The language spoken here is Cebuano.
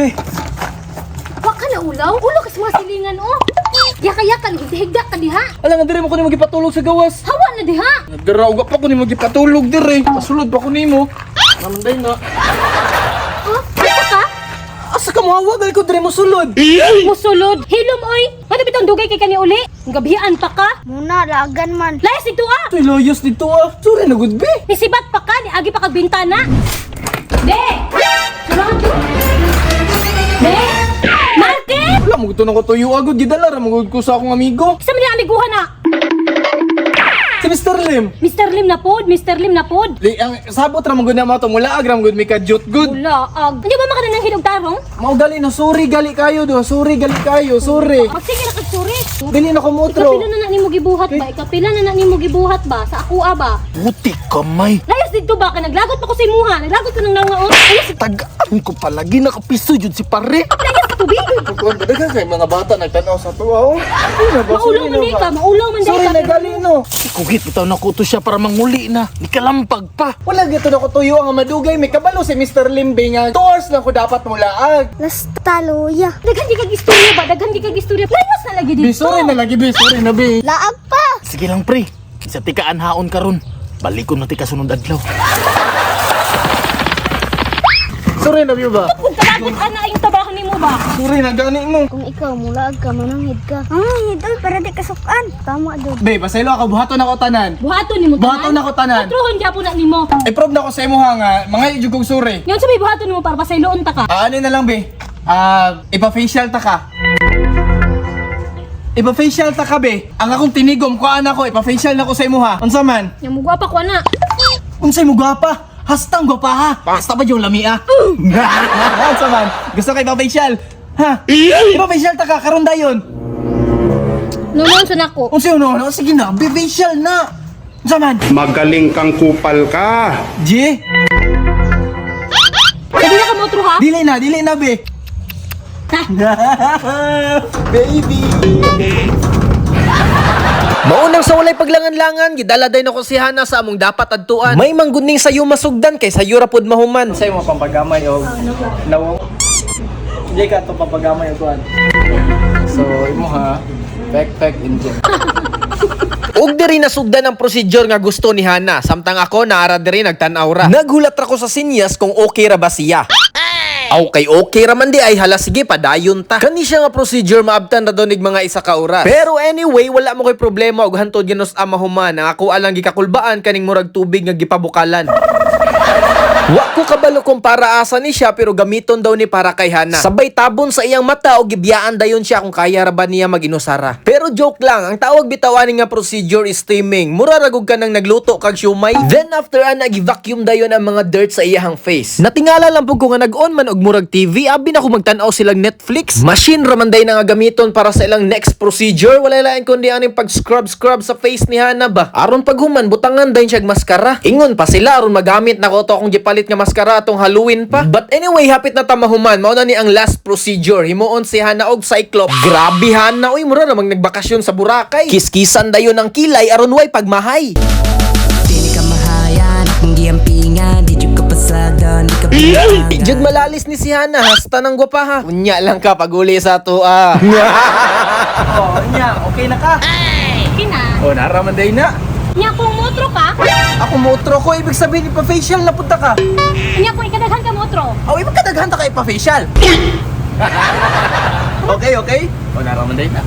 Be. Wa ka na ulaw? Ulo ka sa mga silingan, oh. Yaka-yaka, higda ka diha. Ala nga dire mo ko nimo gipatulog sa gawas. Hawa na diha. Nagdara uga pa ko nimo gipatulog dire. Pasulod pa ko nimo. Namanday na. Oh, asa ka? Asa ka mo hawa gali ko dire mo sulod. Musulod. Hilom, oy. Ano bitong dugay kay kani uli? Gabihan pa ka. Muna, lagan man. Layas dito ah. Toy layas dito ah. Sorry na gud be. Nisibat pa ka, niagi pa kag bintana. Be! Sulod ko. Be! Martin! Wala mo gusto na ko tuyo agad gidala ra mo gud ko sa akong amigo. Sa man amiguhan na. Si Mr. Lim. Mr. Lim na pod, Mr. Lim na pod. Li, ang sabot ra mo gud na mo to mula agra mo gud mi ka-jut good. Wala, ag. Hindi ba makana ng hinog tarong? Mao gali na sorry gali kayo do. Sorry gali kayo, sorry. Magsige na kag suri. Dili na ko motro. Ikapila na na nimo gibuhat ba? Ikapila na na nimo gibuhat ba? Sa ako ba? Puti kamay. Layas dito ba? Ka naglagot pa ko sa imuha. Naglagot ko ng naungaon. Layas, Tagaan ko palagi nakapiso jud si pare. layas sa tubig. Kuan ba daghang kay mga bata nagtan-aw sa tuwa oh. Sorry na ba? Maulaw Sorry man na di ba? ka, maulaw man di Sorry ka. na gali no. Kugit bitaw na ko to siya para manguli na. Nikalampag pa. Wala gito na ko tuyo ang madugay may kabalo si Mr. Limbe nga 2 hours lang ko dapat mulaag. Lasta luya. Daghan di kag istorya ba? Daghan di kag istorya. Layas na lagi dito. Bi sorry na lagi bi, sorry na bi. Laag pa! Sige lang pre. Sa tikaan haon karon. Balikon na tika sunod adlaw. Sorry na bi ba? Kung kalagot ana yung trabaho nimo ba? Sorry na gani mo. Kung ikaw, mulaag ka, mananghid ka. Mananghid, oy, para di kasukan. Tama, dod. Be, pasaylo ako buhaton ako tanan. Buhaton nimo tanan. Buhaton nako tanan. Patruhon gyapon na nimo. I-prove na ko sa imo ha nga mga jud kog sorry. Ngayon sabi buhaton nimo para pasayloon ta ka. Ah, ano na lang be? Ah, ipa-facial ta ka. Ipa-facial ta ka be. Ang akong tinigom kuan ako, ipa-facial na ko sa imo ha. Unsa man? Nya mo gwapa ko ana. Unsay mo gwapa? Hastang gwapa ha. Hasta ba yung lami ah? Unsa man? Gusto ka ipa-facial? Ha? Ipa-facial ta ka karon dayon. Nunon sa nako. Unsa yun no? Sige na, be facial na. Unsa man? Magaling kang kupal ka. G? Sabi na ka mo ha. Dili na be. Ha? Baby. Maunang sa walay paglangan-langan, gidala day nako si Hana sa among dapat adtuan. May mangguning sayo masugdan kay sayo ra pud mahuman. Sa imo pampagamay og nawong. Hindi ka to pampagamay og kuan. So imo ha, backpack inject. Ug diri nasugdan ang procedure nga gusto ni Hana. Samtang ako naara diri nagtan-aw ra. Naghulat ra ko sa sinyas kung okay ra ba siya. Okay, okay ra man di ay hala sige padayon ta. Kani siya nga procedure maabtan ra donig mga isa ka oras. Pero anyway, wala mo koy problema og hantod ginos ama human. Ang ako alang gikakulbaan kaning murag tubig nga gipabukalan. Wa ko kabalo kung para asa ni siya pero gamiton daw ni para kay Hana. Sabay tabon sa iyang mata o gibiyaan dayon siya kung kaya ra ba niya mag-inusara. Pero joke lang, ang tawag bitaw ani nga procedure is steaming. Mura ra gud ka nang nagluto kag siomay. Then after ana gi-vacuum dayon ang mga dirt sa iyahang face. Natingala lang pud ko nga nag-on man og murag TV, abi na ko magtan-aw silang Netflix. Machine ra man day na nga gamiton para sa ilang next procedure. Wala lain kundi aning pag-scrub scrub sa face ni Hana ba. Aron paghuman butangan dayon siya og maskara. Ingon pa sila aron magamit nako to akong gipalit nga maskara atong Halloween pa. But anyway, hapit na ta mahuman. Mao na ni ang last procedure. Himuon si Hana og Cyclops. Grabe Hana, uy mura namang nagbakasyon sa Boracay. Kiskisan dayon ang kilay aron way pagmahay. Dili ka mahayan, akong giampingan. Di jud ka pasagdan, di ka pinangan. Jud malalis ni si Hana, hasta nang gwapa ha. Unya lang ka paguli sa ato ah. Oh, nya, okay na ka. Okay na. Oh, nara man day na. Nya kung motro ka, Ako motro ko, ibig sabihin ipa-facial na punta ka. nya kung ikadaghan ka motro. Oh, ibig kadaghan ta ka ipa-facial. Okay, okay. Oh, nara man day na.